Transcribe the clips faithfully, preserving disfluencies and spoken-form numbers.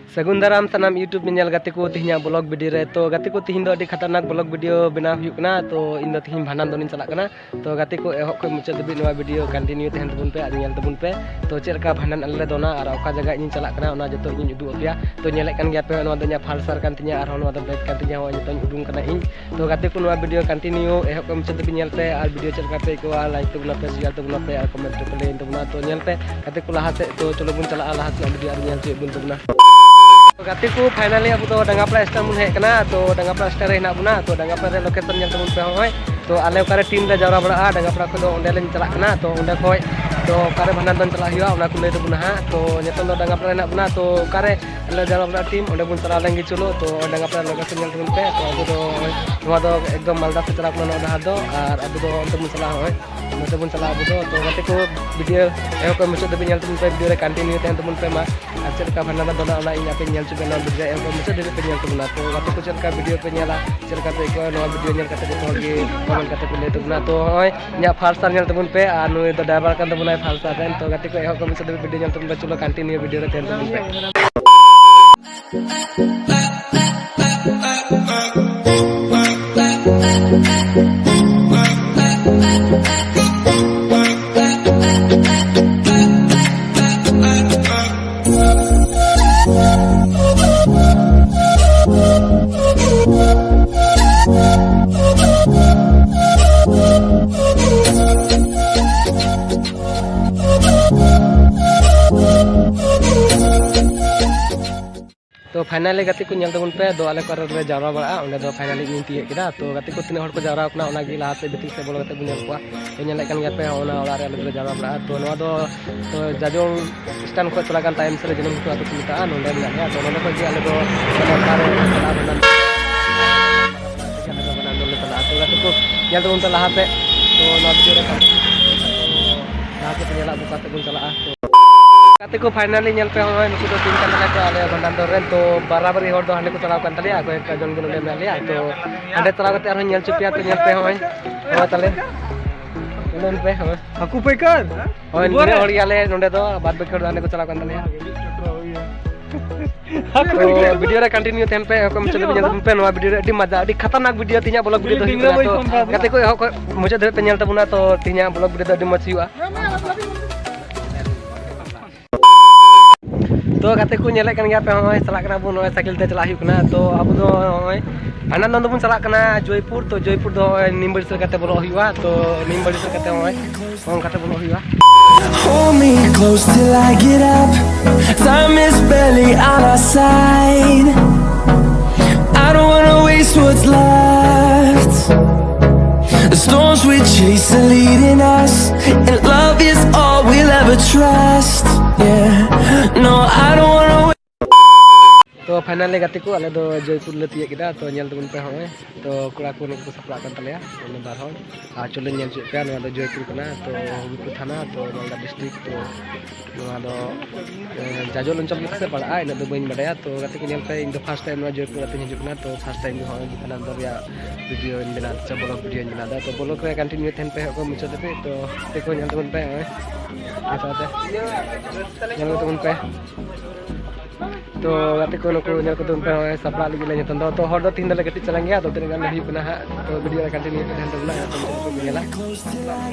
ᱥᱟᱹᱜᱩᱱ ᱫᱟᱨᱟᱢ ᱥᱟᱱᱟᱢ YouTube ᱧᱮᱧᱮᱞ ᱜᱟᱛᱮ ᱠᱚ, ᱛᱮᱦᱮᱧᱟᱜ vlog video ᱨᱮ᱾ ᱛᱚ ᱜᱟᱛᱮ ᱠᱚ, ᱛᱮᱦᱮᱧ ᱫᱚ ᱟᱹᱰᱤ ᱠᱷᱟᱛᱟᱨᱱᱟᱠ vlog video ᱵᱮᱱᱟᱣ ᱦᱩᱭᱩᱜ ᱠᱟᱱᱟ᱾ ᱛᱚ ᱤᱧ ᱫᱚ ᱛᱮᱦᱮᱧ ᱵᱷᱟᱸᱰᱟᱱ ᱫᱚᱱᱤᱧ ᱪᱟᱞᱟᱜ ᱠᱟᱱᱟ᱾ ᱛᱚ ᱜᱟᱛᱮ ᱠᱚ, ᱮᱦᱚᱵ ᱠᱷᱚᱱ ᱢᱩᱪᱟᱹᱫ ᱫᱷᱟᱹᱵᱤᱡ ᱱᱚᱣᱟ video continue ᱛᱟᱦᱮᱱ ᱛᱟᱵᱚᱱ ᱯᱮ ᱟᱨ ᱧᱮᱞ ᱛᱟᱵᱚᱱ ᱯᱮ᱾ ᱛᱚ ᱪᱮᱫ ᱞᱮᱠᱟ ᱵᱷᱟᱸᱰᱟᱱ ᱟᱞᱮ ᱞᱮ ᱫᱚᱱᱟ ᱟᱨ ᱚᱠᱟ ᱡᱟᱭᱜᱟ ᱤᱧᱤᱧ ᱪᱟᱞᱟᱜ ᱠᱟᱱᱟ, ᱚᱱᱟ ᱡᱚᱛᱚ ᱤᱧᱤᱧ ᱩᱫᱩᱜ ᱟᱯᱮᱭᱟ᱾ ᱛᱚ ᱧᱮᱞᱮᱫ ᱠᱟᱱ ᱜᱮᱭᱟ ᱯᱮ, ᱱᱚᱣᱟ ᱫᱚ ᱤᱧᱟᱹᱜ ᱯᱷᱟᱞᱥᱟᱨ ᱠᱟᱱ ᱛᱤᱧᱟ, ᱟᱨᱦᱚᱸ ᱱᱚᱣᱟ ᱫᱚ bag ᱠᱟᱱ ᱛᱤᱧᱟ, ᱦᱚᱸᱜᱼᱚᱭ ᱱᱤᱛᱚᱜ ᱤᱧ ᱩᱰᱩᱝ ᱠᱟᱱᱟ ᱤᱧ᱾ ᱛᱚ ᱜᱟᱛᱮ ᱠᱚ, ᱱᱚᱣᱟ video continue ᱮᱦᱚᱵ ᱠᱷᱚᱱ ᱢᱩᱪᱟᱹᱫ ᱫᱷᱟᱹᱵᱤᱡ ᱧᱮᱞ ᱯᱮ ᱟᱨ video ᱪᱮᱫ ᱞᱮᱠᱟ ᱯᱮ ᱟᱹᱭᱠᱟᱹᱣᱟ, like ᱛᱟᱵᱚᱱᱟ ᱯᱮ, share ᱛᱟᱵᱚᱱᱟ ᱯᱮ ᱟᱨ comment ᱨᱮᱯᱮ ᱞᱟᱹᱭ ᱛᱟᱵᱚᱱᱟ᱾ ᱛᱚ ᱧᱮᱞ ᱯᱮ ᱜᱟᱛᱮ ᱠᱚ, ᱞᱟᱦᱟ ᱥᱮᱫ᱾ ᱛᱚ ᱪᱚᱞᱚ ᱵᱚᱱ ᱪᱟᱞᱟᱜᱼᱟ ᱞᱟᱦᱟ ᱥᱮᱫ, video ᱟᱨ ᱧᱮᱞ ᱦᱚᱪᱚᱭᱮᱫ ᱵᱚᱱ ᱛᱟᱵᱚᱱᱟ᱾ ᱜᱟᱛᱮ ᱠᱚ, finally ᱟᱵᱚ ᱫᱚ ᱰᱟᱝᱜᱟᱯᱟᱲᱟ ᱥᱴᱮᱥᱚᱱ ᱵᱚᱱ ᱦᱮᱡ ᱟᱠᱟᱱᱟ᱾ ᱛᱚ ᱰᱟᱝᱜᱟᱯᱟᱲᱟ ᱥᱴᱮᱥᱚᱱ ᱨᱮ ᱦᱮᱱᱟᱜ ᱵᱚᱱᱟ᱾ ᱛᱚ ᱰᱟᱝᱜᱟᱯᱟᱲᱟ ᱨᱮ location ᱧᱮᱞ ᱛᱟᱵᱚᱱ ᱯᱮ᱾ ᱦᱚᱸᱜᱼᱚᱭ ᱛᱚ ᱟᱞᱮ ᱚᱠᱟᱨᱮ team ᱞᱮ ᱡᱟᱣᱨᱟ ᱵᱟᱲᱟᱜᱼᱟ ᱰᱟᱝᱜᱟᱯᱟᱲᱟ ᱠᱷᱚᱱ ᱫᱚ, ᱚᱸᱰᱮ ᱞᱤᱧ ᱪᱟᱞᱟᱜ ᱠᱟᱱᱟ᱾ ᱛᱚ ᱚᱸᱰᱮ ᱠᱷᱚᱱ ᱛᱚ ᱚᱠᱟᱨᱮ ᱵᱷᱟᱸᱰᱟᱱ ᱫᱚᱱ ᱪᱟᱞᱟᱜ ᱦᱩᱭᱩᱜᱼᱟ, ᱚᱱᱟ ᱠᱚ ᱞᱟᱹᱭ ᱛᱟᱵᱚᱱᱟ ᱦᱟᱸᱜ᱾ ᱛᱚ ᱱᱤᱛᱚᱝ ᱫᱚ ᱰᱟᱝᱜᱟᱯᱟᱲᱟ ᱨᱮ ᱦᱮᱱᱟᱜ ᱵᱚᱱᱟ᱾ ᱛᱚ ᱚᱠᱟᱨᱮ ᱟᱞᱮ ᱡᱟᱣᱨᱟ ᱵᱟᱲᱟᱜᱼᱟ team, ᱚᱸᱰᱮ ᱵᱚᱱ ᱪᱟᱞᱟᱣ ᱞᱮᱱ ᱜᱮ᱾ ᱪᱚᱞᱚ, ᱛᱚ ᱰᱟᱝᱜᱟᱯᱟᱲᱟ location ᱧᱮᱞ ᱛᱟᱵᱚᱱ ᱯᱮ᱾ ᱛᱚ ᱟᱵᱚ ᱫᱚ ᱱᱚᱣᱟ ᱫᱚ ᱮᱠᱫᱚᱢ ᱢᱟᱞᱫᱟ ᱥᱮᱫ ᱪᱟᱞᱟᱜ ᱠᱟᱱᱟ, ᱱᱚᱣᱟ ᱰᱟᱦᱟᱨ ᱫᱚ, ᱟᱨ ᱟᱵᱚ ᱫᱚ ᱚᱱᱛᱮ ᱵᱚᱱ ᱪᱟᱞᱟᱜᱼᱟ᱾ ᱦᱚᱸᱜᱼᱚᱭ ᱱᱚᱛᱮ ᱵᱚᱱ ᱪᱟᱞᱟᱜᱼᱟ ᱟᱵᱚ ᱫᱚ᱾ ᱛᱚ ᱜᱟᱛᱮ ᱠᱚ, video ᱮᱦᱚᱵ ᱠᱷᱚᱱ ᱢᱩᱪᱟᱹᱫ ᱫᱷᱟᱹᱵᱤᱡ ᱧᱮᱞ ᱛᱟᱵᱚᱱ ᱯᱮ, video ᱨᱮ continue ᱛᱟᱦᱮᱱ ᱛᱟᱵᱚᱱ ᱯᱮ ᱢᱟ᱾ ᱟᱨ ᱪᱮᱫ ᱞᱮᱠᱟ ᱵᱷᱟᱸᱰᱟᱱ ᱨᱮ ᱫᱚᱱᱟ, ᱚᱱᱟ ᱤᱧ ᱟᱯᱮᱧ ᱧᱮᱞ ᱦᱚᱪᱚ ᱯᱮᱭᱟ ᱱᱚᱣᱟ video ᱨᱮ᱾ ᱮᱦᱚᱵ ᱠᱷᱚᱱ ᱢᱩᱪᱟᱹᱫ ᱫᱷᱟᱹᱵᱤᱡ ᱯᱮ ᱧᱮᱞ ᱛᱟᱵᱚᱱᱟ᱾ ᱛᱚ ᱜᱟᱛᱮ ᱠᱚ, ᱪᱮᱫ ᱞᱮᱠᱟ video ᱯᱮ ᱧᱮᱞᱟ, ᱪᱮᱫ ᱞᱮᱠᱟ ᱯᱮ ᱟᱹᱭᱠᱟᱹᱣᱟ ᱱᱚᱣᱟ video ᱧᱮᱞ ᱠᱟᱛᱮ, ᱡᱚᱛᱚ ᱦᱚᱲ ᱜᱮ comment ᱠᱟᱛᱮ ᱯᱮ ᱞᱟᱹᱭ ᱛᱟᱵᱚᱱᱟ᱾ ᱛᱚ ᱦᱚᱸᱜᱼᱚᱭ ᱤᱧᱟᱹᱜ ᱯᱷᱟᱞᱥᱟᱨ ᱧᱮᱞ ᱛᱟᱵᱚᱱ ᱯᱮ, ᱟᱨ ᱱᱩᱭ ᱫᱚ driver ᱠᱟᱱ ᱛᱟᱵᱚᱱᱟᱭ ᱯᱷᱟᱞᱥᱟᱨ ᱨᱮᱱ᱾ ᱛᱚ ᱜᱟᱛᱮ ᱠᱚ, ᱮᱦᱚᱵ ᱠᱷᱚᱱ ᱢᱩᱪᱟᱹᱫ ᱫᱷᱟᱹᱵᱤᱡ video ᱧᱮᱞ ᱛᱟᱵᱚᱱ ᱯᱮ᱾ ᱪᱚᱞᱚ continue video ᱨᱮ ᱛᱟᱦᱮᱱ ᱛᱟᱵᱚᱱ ᱯᱮ᱾ ᱛᱚ finally ᱜᱟᱛᱮ ᱠᱚ, ᱧᱮᱞ ᱛᱟᱵᱚᱱ ᱯᱮ, ᱫᱚ ᱟᱞᱮ ᱚᱠᱟᱨᱮ ᱞᱮ ᱡᱟᱣᱨᱟ ᱵᱟᱲᱟᱜᱼᱟ, ᱚᱸᱰᱮ ᱫᱚ finally ᱤᱧ ᱛᱤᱭᱳᱜ ᱠᱮᱫᱟ᱾ ᱛᱚ ᱜᱟᱛᱮ ᱠᱚ, ᱛᱤᱱᱟᱹᱜ ᱦᱚᱲ ᱠᱚ ᱡᱟᱣᱨᱟ ᱟᱠᱟᱱᱟ, ᱚᱱᱟᱜᱮ ᱞᱟᱦᱟ ᱥᱮᱫ ᱵᱷᱤᱛᱤᱨ ᱥᱮᱫ ᱵᱚᱞᱚ ᱠᱟᱛᱮ ᱵᱚᱱ ᱧᱮᱞ ᱠᱚᱣᱟ᱾ ᱛᱚ ᱧᱮᱞᱮᱫ ᱠᱟᱱ ᱜᱮᱭᱟ ᱯᱮ, ᱚᱱᱟ ᱚᱲᱟᱜ ᱨᱮ ᱟᱞᱮ ᱫᱚᱞᱮ ᱡᱟᱣᱨᱟ ᱵᱟᱲᱟᱜᱼᱟ᱾ ᱛᱚ ᱱᱚᱣᱟ ᱫᱚ ᱛᱚ ᱡᱟᱡᱚᱞ ᱥᱴᱮᱱᱰ ᱠᱷᱚᱱ ᱛᱷᱚᱲᱟ ᱜᱟᱱ ᱛᱟᱭᱚᱢ ᱥᱮᱫ ᱨᱮ ᱡᱟᱹᱱᱩᱢ ᱜᱷᱩᱴᱩ ᱟᱹᱛᱩ ᱠᱚ ᱢᱮᱛᱟᱜᱼᱟ, ᱱᱚᱸᱰᱮ ᱢᱮᱱᱟᱜ ᱞᱮᱭᱟ᱾ ᱛᱚ ᱱᱚᱸᱰᱮ ᱠᱷᱚᱱ ᱜᱮ ᱟᱞᱮ ᱫᱚ ᱚᱠᱟ ᱨᱮ ᱪᱟᱞᱟᱜᱼᱟ, ᱵᱷᱟᱸᱰᱟᱱ ᱟᱞᱮ ᱫᱚ ᱵᱷᱟᱸᱰᱟᱱ ᱫᱚᱞᱮ ᱪᱟᱞᱟᱜᱼᱟ᱾ ᱛᱚ ᱜᱟᱛᱮ ᱠᱚ, ᱧᱮᱞ ᱛᱟᱵᱚᱱ ᱯᱮ ᱞᱟᱦᱟ ᱥᱮᱫ᱾ ᱛᱚ ᱱᱚᱣᱟ video ᱨᱮ ᱛᱚ ᱞᱟᱦᱟ ᱥᱮᱫ ᱠᱚ ᱧᱮᱞᱟ, ᱚᱠᱟ ᱥᱮᱫ ᱵᱚᱱ ᱪᱟᱞᱟᱜᱼᱟ᱾ ᱛᱚ ᱜᱟᱛᱮ ᱠᱚ, finally ᱧᱮᱞ ᱯᱮ, ᱦᱚᱸᱜᱼᱚᱭ ᱱᱩᱠᱩ ᱫᱚ team ᱠᱟᱱ ᱛᱟᱞᱮᱭᱟ ᱠᱚ ᱟᱞᱮ ᱵᱷᱟᱱᱰᱟᱨ ᱫᱚᱞ ᱨᱮᱱ᱾ ᱛᱚ ᱵᱟᱨᱟᱵᱟᱨᱤ ᱦᱚᱲ ᱫᱚ ᱦᱟᱸᱰᱮ ᱠᱚ ᱪᱟᱞᱟᱣ ᱠᱟᱱ ᱛᱟᱞᱮᱭᱟ, ᱚᱠᱚᱭ ᱮᱠ ᱡᱚᱱ ᱜᱮ ᱱᱚᱰᱮ ᱢᱮᱱᱟᱜ ᱞᱮᱭᱟ᱾ ᱛᱚ ᱦᱟᱸᱰᱮ ᱪᱟᱞᱟᱣ ᱠᱟᱛᱮ ᱟᱨᱦᱚᱸ ᱧᱮᱞ ᱦᱚᱪᱚ ᱯᱮᱭᱟ᱾ ᱛᱚ ᱧᱮᱞ ᱯᱮ, ᱦᱚᱸᱜᱼᱚᱭ ᱱᱚᱣᱟ ᱛᱟᱞᱮ, ᱧᱮᱞ ᱯᱮ, ᱦᱚᱸᱜᱼᱚᱭ ᱦᱟᱹᱠᱩ ᱯᱟᱹᱭᱠᱟᱹᱨ᱾ ᱦᱳᱭ, ᱱᱤᱱᱟᱹᱜ ᱦᱚᱲ ᱜᱮᱭᱟᱞᱮ ᱱᱚᱰᱮ ᱫᱚ, ᱵᱟᱫ ᱵᱟᱹᱠᱤ ᱦᱚᱲ ᱫᱚ ᱦᱟᱸᱰᱮ ᱠᱚ ᱪᱟᱞᱟᱣ ᱠᱟᱱ ᱛᱟᱞᱮᱭᱟ᱾ ᱛᱚ video ᱨᱮ continue ᱛᱟᱦᱮᱱ ᱯᱮ, ᱚᱠᱚᱭ ᱢᱩᱪᱟᱹᱫ ᱫᱷᱟᱹᱵᱤᱡ ᱧᱮᱞ ᱛᱟᱵᱚᱱ ᱯᱮ᱾ ᱱᱚᱣᱟ video ᱨᱮ ᱟᱹᱰᱤ ᱢᱟᱡᱟ, ᱟᱹᱰᱤ ᱠᱷᱟᱛᱟᱨᱱᱟᱠ video ᱛᱮᱦᱮᱧᱟᱜ vlog video ᱫᱚ ᱦᱩᱭᱩᱜ ᱠᱟᱱᱟ᱾ ᱛᱚ ᱜᱟᱛᱮ ᱠᱚ, ᱮᱦᱚᱵ ᱠᱷᱚᱱ ᱢᱩᱪᱟᱹᱫ ᱫᱷᱟᱹᱵᱤᱡ ᱯᱮ ᱧᱮᱞ ᱛᱟᱵᱚᱱᱟ, ᱛᱚ ᱛᱮᱦᱮᱧᱟᱜ vlog video ᱫᱚ ᱟᱹᱰᱤ ᱢᱚᱡᱽ ᱦᱩᱭᱩᱜᱼᱟ᱾ ᱛᱚ ᱜᱟᱛᱮ ᱠᱚ, ᱧᱮᱞᱮᱫ ᱠᱟᱱ ᱜᱮᱭᱟ ᱯᱮ, ᱦᱚᱸᱜᱼᱚᱭ ᱪᱟᱞᱟᱜ ᱠᱟᱱᱟ ᱵᱚᱱ, ᱱᱚᱜᱼᱚᱭ ᱥᱟᱭᱠᱮᱞ ᱛᱮ ᱪᱟᱞᱟᱜ ᱦᱩᱭᱩᱜ ᱠᱟᱱᱟ᱾ ᱛᱚ ᱟᱵᱚ ᱫᱚ ᱱᱚᱜᱼᱚᱭ ᱦᱟᱱᱟ ᱫᱚ ᱵᱚᱱ ᱪᱟᱞᱟᱜ ᱠᱟᱱᱟ ᱡᱚᱭᱯᱩᱨ᱾ ᱛᱚ ᱡᱚᱭᱯᱩᱨ ᱫᱚ ᱱᱚᱜᱼᱚᱭ ᱱᱤᱢ ᱵᱟᱹᱲᱥᱤ ᱞᱮᱠᱟᱛᱮ ᱵᱚᱞᱚᱜ ᱦᱩᱭᱩᱜᱼᱟ᱾ ᱛᱚ ᱱᱤᱢ ᱵᱟᱹᱲᱥᱤ ᱞᱮᱠᱟᱛᱮ ᱱᱚᱜᱼᱚᱭ ᱱᱚᱝᱠᱟᱛᱮ ᱵᱚᱞᱚᱜ ᱦᱩᱭᱩᱜᱼᱟ᱾ Hold me close till I get up. Time is barely on our side. I don't wanna waste what's left. The storms we chase are leading us, and love is all we'll ever trust. Yeah, no, I don't wanna. ᱛᱚ finally ᱜᱟᱛᱮ ᱠᱚ, ᱟᱞᱮ ᱫᱚ ᱡᱚᱭᱯᱩᱨ ᱞᱮ ᱛᱤᱭᱳᱜ ᱠᱮᱫᱟ᱾ ᱛᱚ ᱧᱮᱞ ᱛᱟᱵᱚᱱ ᱯᱮ, ᱦᱚᱸᱜᱼᱚᱭ ᱛᱚ ᱠᱚᱲᱟ ᱠᱚ ᱱᱩᱠᱩ ᱠᱚ ᱥᱟᱯᱲᱟᱜ ᱠᱟᱱ ᱛᱟᱞᱮᱭᱟ, ᱚᱱᱮ ᱵᱟᱨ ᱦᱚᱲ᱾ ᱟᱨ ᱪᱚᱞᱚᱧ ᱧᱮᱞ ᱦᱚᱪᱚᱭᱮᱫ ᱯᱮᱭᱟ, ᱱᱚᱣᱟ ᱫᱚ ᱡᱚᱭᱯᱩᱨ ᱠᱟᱱᱟ, ᱛᱚ ᱦᱚᱵᱤᱯᱩᱨ ᱛᱷᱟᱱᱟ, ᱛᱚ ᱢᱟᱞᱫᱟ district᱾ ᱛᱚ ᱱᱚᱣᱟ ᱫᱚ, ᱮ, ᱡᱟᱡᱚᱞ ᱚᱧᱪᱚᱞ ᱜᱮ ᱯᱟᱥᱮᱡ ᱯᱟᱲᱟᱜᱼᱟ, ᱤᱱᱟᱹᱜ ᱫᱚ ᱵᱟᱹᱧ ᱵᱟᱰᱟᱭᱟ᱾ ᱛᱚ ᱜᱟᱛᱮ ᱠᱚ, ᱧᱮᱞ ᱯᱮ, ᱤᱧ ᱫᱚ first time ᱱᱚᱣᱟ ᱡᱚᱭᱯᱩᱨ ᱟᱹᱛᱩᱧ ᱦᱤᱡᱩᱜ ᱠᱟᱱᱟ᱾ ᱛᱚ first time ᱜᱮ ᱦᱚᱸᱜᱼᱚᱭ ᱵᱷᱟᱱᱰᱟᱨ ᱫᱚᱞ ᱨᱮᱭᱟᱜ video ᱤᱧ ᱵᱮᱱᱟᱣ ᱫᱟ, ᱥᱮ vlog video ᱤᱧ ᱵᱮᱱᱟᱣ ᱫᱟ᱾ ᱛᱚ vlog ᱨᱮ continue ᱛᱟᱦᱮᱱ ᱯᱮ, ᱦᱚᱸᱜᱼᱚᱭ ᱢᱩᱪᱟᱹᱫ ᱫᱷᱟᱹᱵᱤᱡ᱾ ᱛᱚ ᱜᱟᱛᱮ ᱠᱚ, ᱧᱮᱞ ᱛᱟᱵᱚᱱ ᱯᱮ, ᱦᱚᱸᱜᱼᱚᱭ ᱤᱧ ᱥᱟᱶᱛᱮ ᱧᱮᱞ ᱛᱟᱵᱚᱱ ᱯᱮ᱾ ᱛᱚ ᱜᱟᱛᱮ ᱠᱚ, ᱱᱩᱠᱩ ᱧᱮᱞ ᱠᱚ ᱛᱟᱵᱚᱱ ᱯᱮ, ᱦᱚᱸᱜᱼᱚᱭ ᱥᱟᱯᱲᱟᱜ ᱞᱟᱹᱜᱤᱫ ᱞᱮ ᱱᱤᱛᱚᱝ ᱫᱚ᱾ ᱛᱚ ᱦᱚᱲ ᱫᱚ ᱛᱤᱦᱤᱧ ᱫᱚᱞᱮ ᱠᱟᱹᱴᱤᱡ ᱪᱟᱞᱟᱝ ᱜᱮᱭᱟ, ᱛᱚ ᱛᱤᱱᱟᱹᱜ ᱜᱟᱱ ᱞᱮ ᱦᱩᱭᱩᱜ ᱠᱟᱱᱟ ᱦᱟᱸᱜ, ᱛᱚ video ᱨᱮ continue ᱛᱟᱦᱮᱱ ᱛᱟᱵᱚᱱᱟ, ᱮᱠᱫᱚᱢ ᱪᱮᱫ ᱠᱚ ᱧᱮᱞᱟ᱾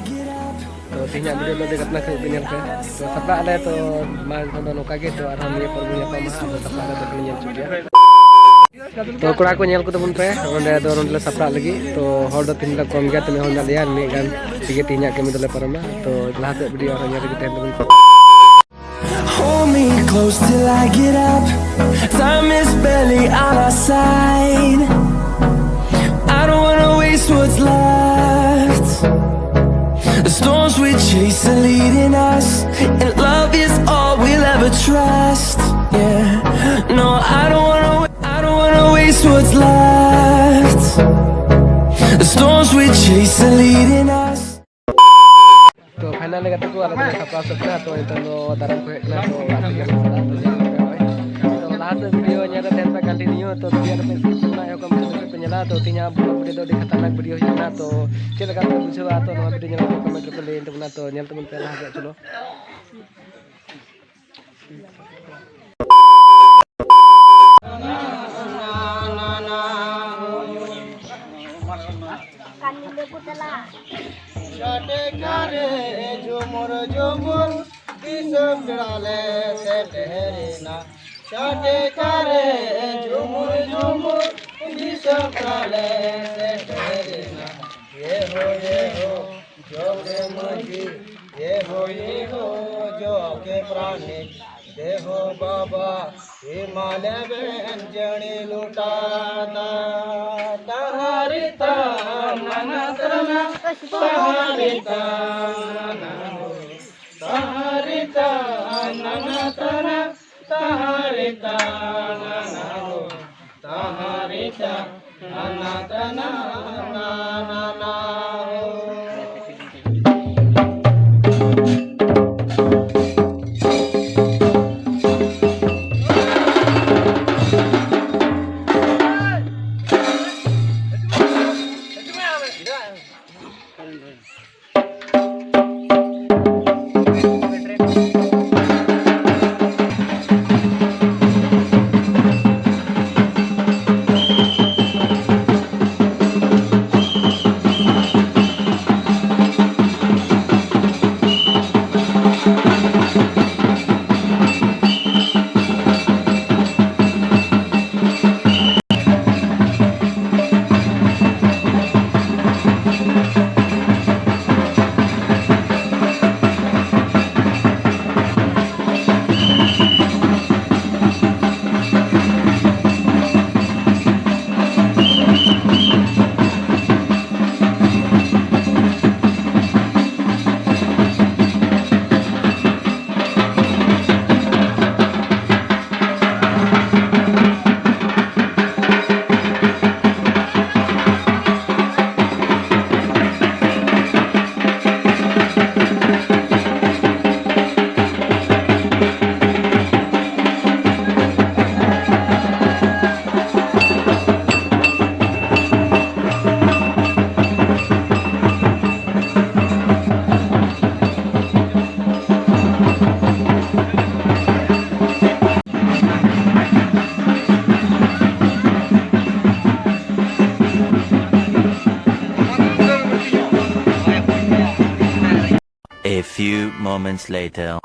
ᱛᱚ ᱛᱮᱦᱮᱧᱟᱜ video ᱫᱚ ᱟᱹᱰᱤ ᱜᱷᱟᱛᱱᱟ ᱠᱷᱟᱹᱞᱤ ᱯᱮ ᱧᱮᱞ ᱯᱮ᱾ ᱛᱚ ᱥᱟᱯᱲᱟᱜ ᱟᱞᱮ, ᱛᱚ ᱢᱟ ᱮᱱᱠᱷᱟᱱ ᱫᱚ ᱱᱚᱝᱠᱟ ᱜᱮ᱾ ᱛᱚ ᱟᱨᱦᱚᱸ ᱱᱤᱭᱟᱹ ᱯᱚᱨ ᱵᱚᱱ ᱧᱟᱯᱟᱢᱟ, ᱟᱫᱚ ᱥᱟᱯᱲᱟᱜ ᱟᱞᱮ, ᱫᱚ ᱯᱮ ᱧᱮᱞ ᱦᱚᱪᱚ ᱯᱮᱭᱟ᱾ ᱛᱚ ᱠᱚᱲᱟ ᱠᱚ, ᱧᱮᱞ ᱠᱚ ᱛᱟᱵᱚᱱ ᱯᱮ, ᱚᱸᱰᱮ ᱫᱚ ᱱᱚᱸᱰᱮ ᱞᱮ ᱥᱟᱯᱲᱟᱜ ᱞᱟᱹᱜᱤᱫ᱾ ᱛᱚ ᱦᱚᱲ ᱫᱚ ᱛᱮᱦᱮᱧ ᱫᱚ ᱠᱚᱢ ᱜᱮᱭᱟ, ᱛᱤᱱᱟᱹᱜ ᱦᱚᱲ ᱢᱮᱱᱟᱜ ᱞᱮᱭᱟ, ᱢᱤᱫ ᱜᱟᱱ ᱛᱮᱜᱮ ᱛᱮᱦᱮᱧᱟᱜ ᱠᱟᱹᱢᱤ ᱫᱚᱞᱮ ᱯᱟᱨᱚᱢᱟ᱾ ᱛᱚ ᱞᱟᱦᱟ ᱥᱮᱫ video ᱟᱨᱦᱚᱸ ᱧᱮᱞ ᱨᱮᱜᱮ ᱛᱟᱦᱮᱱ ᱛᱟᱵᱚᱱ ᱯᱮ᱾ Hold me close till I get up. Time is barely on our side. I don't wanna waste what's left. The storms we chase are leading us, and love is all we'll ever trust. Yeah, no, I don't wanna, I don't wanna waste what's left. The storms we chase are leading us. ᱛᱚ finally ᱜᱟᱛᱮ ᱠᱚ, ᱟᱞᱮ ᱫᱚᱞᱮ ᱥᱟᱯᱲᱟᱣ ᱥᱟᱹᱛ ᱠᱟᱱᱟ, ᱛᱚ ᱱᱤᱛᱚᱝ ᱫᱚ ᱫᱟᱨᱟᱢ ᱠᱚ ᱦᱮᱡ ᱠᱟᱱᱟ, ᱛᱚ ᱚᱲᱟᱜ ᱥᱮᱫ ᱜᱮᱞᱮ ᱪᱟᱞᱟᱜᱼᱟ᱾ ᱛᱚ ᱧᱮᱞ ᱯᱮ ᱱᱚᱜᱼᱚᱭ, ᱛᱚ ᱞᱟᱦᱟ ᱥᱮᱫ ᱵᱷᱤᱰᱤᱭᱳ ᱧᱮᱞ ᱨᱮ ᱛᱟᱦᱮᱱ ᱯᱮ ᱠᱚᱱᱴᱤᱱᱤᱭᱩ, ᱛᱚ ᱵᱷᱤᱰᱤᱭᱳ ᱨᱮᱯᱮ ᱥᱠᱤᱯ ᱛᱟᱵᱚᱱᱟ, ᱮᱦᱚᱵ ᱠᱷᱚᱱ ᱢᱩᱪᱟᱹᱫ ᱫᱷᱟᱹᱵᱤᱡ ᱯᱮ ᱧᱮᱞᱟ᱾ ᱛᱚ ᱛᱮᱦᱮᱧᱟᱜ ᱵᱷᱞᱚᱜ ᱵᱷᱤᱰᱤᱭᱳ ᱫᱚ ᱟᱹᱰᱤ ᱠᱷᱟᱛᱟᱨᱱᱟᱠ ᱵᱷᱤᱰᱤᱭᱳ ᱦᱩᱭᱩᱜ ᱠᱟᱱᱟ, ᱛᱚ ᱪᱮᱫ ᱞᱮᱠᱟ ᱯᱮ ᱵᱩᱡᱷᱟᱹᱣᱟ, ᱛᱚ ᱱᱚᱣᱟ ᱵᱷᱤᱰᱤᱭᱳ ᱧᱮᱞ ᱠᱟᱛᱮ ᱠᱚᱢᱮᱱᱴ ᱨᱮᱯᱮ ᱞᱟᱹᱭ ᱛᱟᱵᱚᱱᱟ᱾ ᱛᱚ ᱧᱮᱞ ᱛᱟᱵᱚᱱ ᱯᱮ ᱞᱟᱦᱟ ᱥᱮᱫ, ᱪᱚᱞᱚ᱾ ᱪᱟᱴᱮ ᱠᱟᱨᱮ ᱡᱷᱩᱢᱩᱨ ᱡᱷᱩᱢᱩᱨ ᱫᱤᱥᱚᱢ ᱯᱮᱲᱟ ᱞᱮ ᱥᱮᱴᱮᱨᱮᱱᱟ᱾ ᱪᱟᱴᱮ ᱠᱟᱨᱮ ᱡᱷᱩᱢᱩᱨ ᱡᱷᱩᱢᱩᱨ ᱫᱤᱥᱚᱢ ᱯᱮᱲᱟ ᱞᱮ ᱥᱮᱴᱮᱨᱮᱱᱟ᱾ ᱮ ᱦᱳ, ᱮ ᱦᱳ, ᱡᱚᱜᱽ ᱢᱟᱹᱡᱷᱤ, ᱮ ᱦᱳ, ᱮ ᱦᱳ, ᱡᱚᱜᱽ ᱯᱟᱨᱟᱱᱤᱠ, ᱫᱮᱦᱳ ᱵᱟᱵᱟ, ᱮᱢᱟ ᱞᱮᱵᱮᱱ ᱡᱟᱹᱲᱤ ᱞᱚᱴᱟ ᱫᱟᱜ᱾ ᱛᱟᱦᱟᱨᱤ ᱛᱟᱱᱟᱱᱟ ᱛᱟᱱᱟ, ᱛᱟᱦᱟᱨᱤ ᱛᱟᱱᱟᱱᱟ ᱦᱳ, ᱛᱟᱦᱟᱨᱤ ᱛᱟᱱᱟᱱᱟ ᱛᱟᱱᱟ, ᱛᱟᱦᱟᱨᱤ ᱛᱟᱱᱟᱱᱟ ᱦᱳ, ᱛᱟᱦᱟᱨᱤ ᱛᱟᱱᱟᱱᱟ ᱛᱟᱱᱟ, ᱱᱟᱱᱟ ᱦᱳ᱾ Few moments later.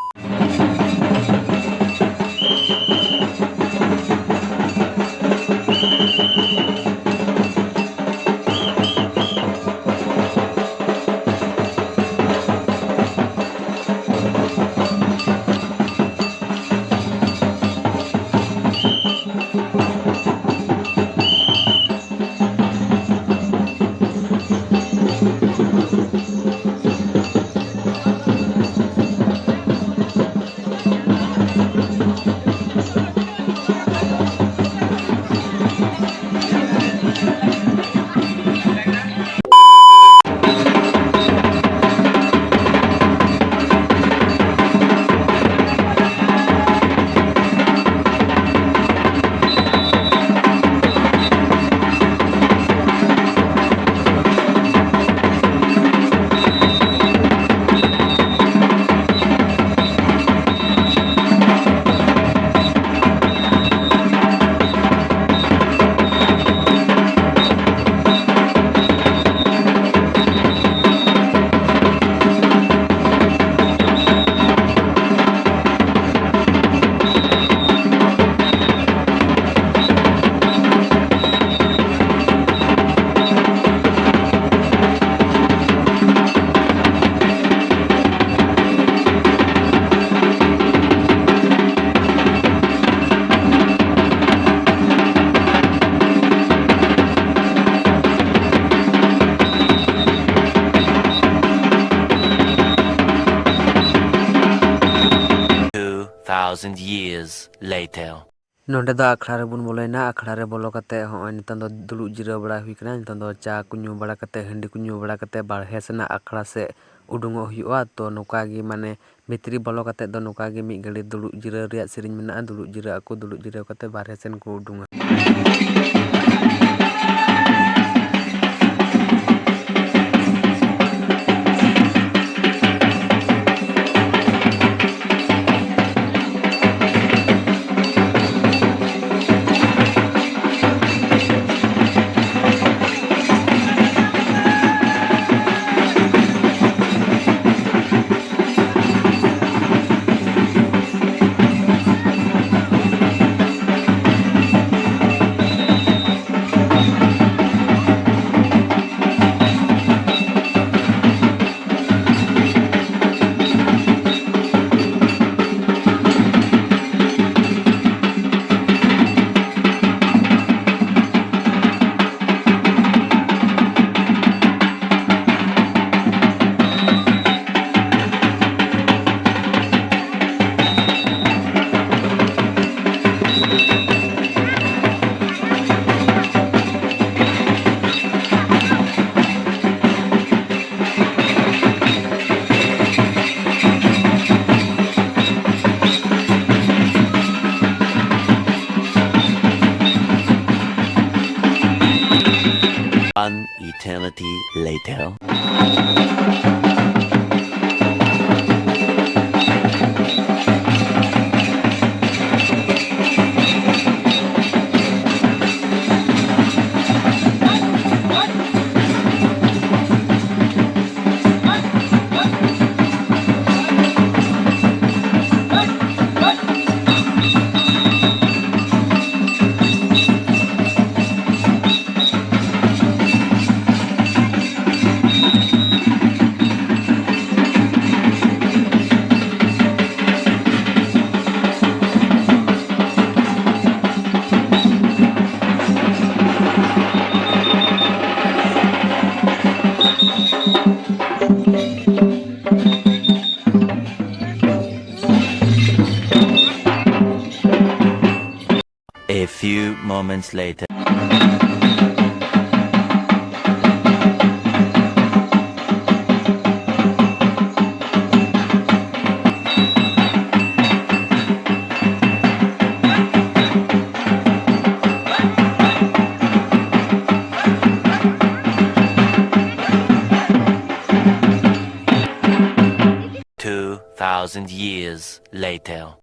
Two thousand years later. ᱱᱚᱸᱰᱮ ᱫᱚ ᱟᱠᱷᱲᱟ ᱨᱮᱵᱚᱱ ᱵᱚᱞᱚᱭᱮᱱᱟ᱾ ᱟᱠᱷᱲᱟ ᱨᱮ ᱵᱚᱞᱚ ᱠᱟᱛᱮ ᱦᱚᱸᱜᱼᱚᱭ ᱱᱤᱛᱚᱝ ᱫᱚ ᱫᱩᱲᱩᱵ ᱡᱤᱨᱟᱹᱣ ᱵᱟᱲᱟ ᱦᱩᱭ ᱠᱟᱱᱟ᱾ ᱱᱤᱛᱚᱝ ᱫᱚ ᱪᱟ ᱠᱚ ᱧᱩ ᱵᱟᱲᱟ ᱠᱟᱛᱮ, ᱦᱟᱺᱰᱤ ᱠᱚ ᱧᱩ ᱵᱟᱲᱟ ᱠᱟᱛᱮ ᱵᱟᱨᱦᱮ ᱥᱮᱱᱟᱜ ᱟᱠᱷᱲᱟ ᱥᱮᱫ ᱩᱰᱩᱝᱚᱜ ᱦᱩᱭᱩᱜᱼᱟ᱾ ᱛᱚ ᱱᱚᱝᱠᱟ ᱜᱮ ᱢᱟᱱᱮ ᱵᱷᱤᱛᱨᱤ ᱵᱚᱞᱚ ᱠᱟᱛᱮ ᱫᱚ ᱱᱚᱝᱠᱟ ᱜᱮ ᱢᱤᱫ ᱜᱷᱟᱹᱲᱤ ᱫᱩᱲᱩᱵ ᱡᱤᱨᱟᱹᱣ ᱨᱮᱭᱟᱜ ᱥᱮᱨᱮᱧ ᱢᱮᱱᱟᱜᱼᱟ᱾ ᱫᱩᱲᱩᱵ ᱡᱤᱨᱟᱹᱜ ᱟᱠᱚ, ᱫᱩᱲᱩᱵ ᱡᱤᱨᱟᱹᱣ ᱠᱟᱛᱮ ᱵᱟᱨᱦᱮ ᱥᱮᱱ ᱠᱚ ᱩᱰᱩᱝᱟ᱾ One eternity later. A few moments later. Two thousand years later.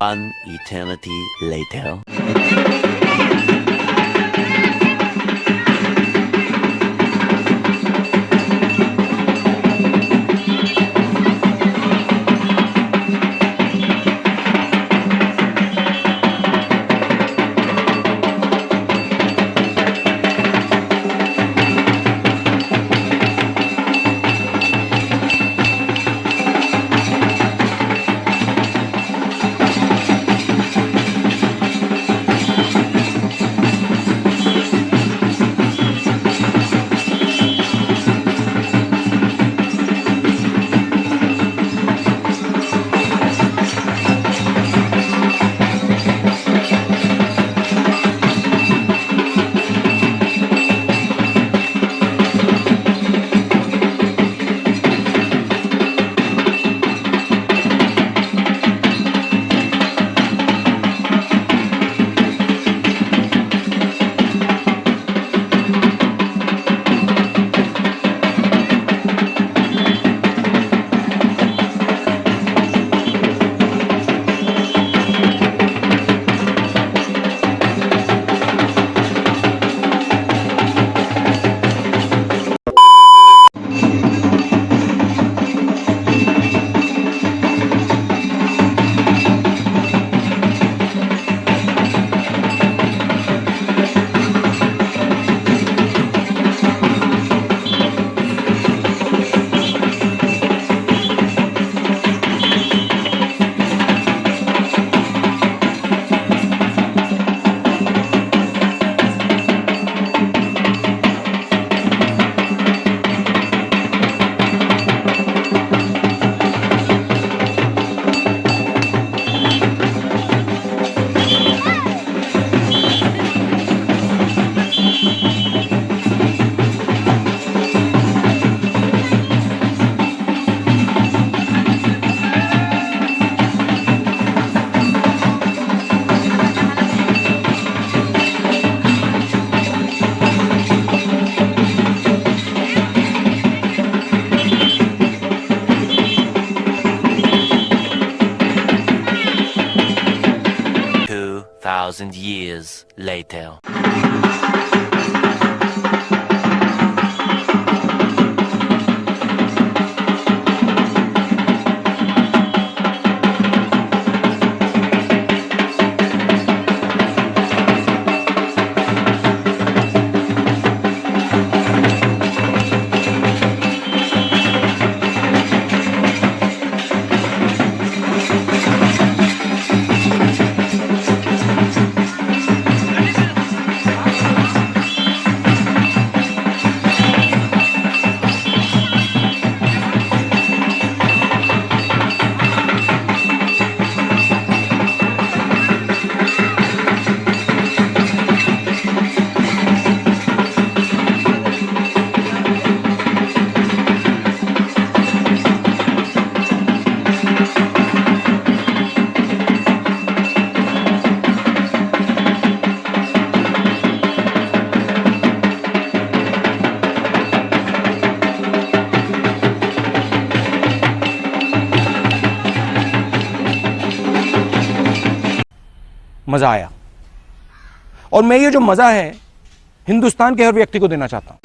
An eternity later. thousand years later. मज़ा आया। और मैं ये जो मज़ा है, हिंदुस्तान के हर व्यक्ति को देना चाहता हूँ।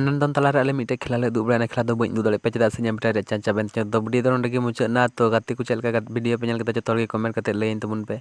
ᱱᱚᱱᱫᱚᱱ ᱛᱟᱞᱟᱨᱮ ᱟᱞᱮ ᱢᱤᱫᱴᱮᱡ ᱠᱷᱮᱞᱟ ᱞᱮ ᱩᱫᱩᱜ ᱵᱟᱲᱟᱭᱟ, ᱚᱱᱟ ᱠᱷᱮᱞᱟ ᱫᱚ ᱵᱟᱹᱧ ᱩᱫᱩᱜ ᱫᱟᱲᱮᱭᱟᱜ ᱯᱮᱭᱟ, ᱪᱮᱫᱟᱜ ᱥᱮ ᱤᱧᱟᱹᱜ ᱵᱮᱴᱟᱨᱤ ᱨᱮᱭᱟᱜ ᱪᱟᱨᱡᱽ ᱪᱟᱵᱟᱭᱮᱱ ᱛᱤᱧᱟ᱾ ᱛᱚ video ᱫᱚ ᱱᱚᱸᱰᱮ ᱜᱮ ᱢᱩᱪᱟᱹᱫ ᱮᱱᱟ᱾ ᱛᱚ ᱜᱟᱛᱮ ᱠᱚ ᱪᱮᱫ ᱞᱮᱠᱟ video ᱯᱮ ᱧᱮᱞ ᱠᱮᱫᱟ, ᱡᱚᱛᱚ ᱦᱚᱲ ᱜᱮ comment ᱠᱟᱛᱮ ᱞᱟᱹᱭᱟᱹᱧ ᱛᱟᱵᱚᱱ ᱯᱮ᱾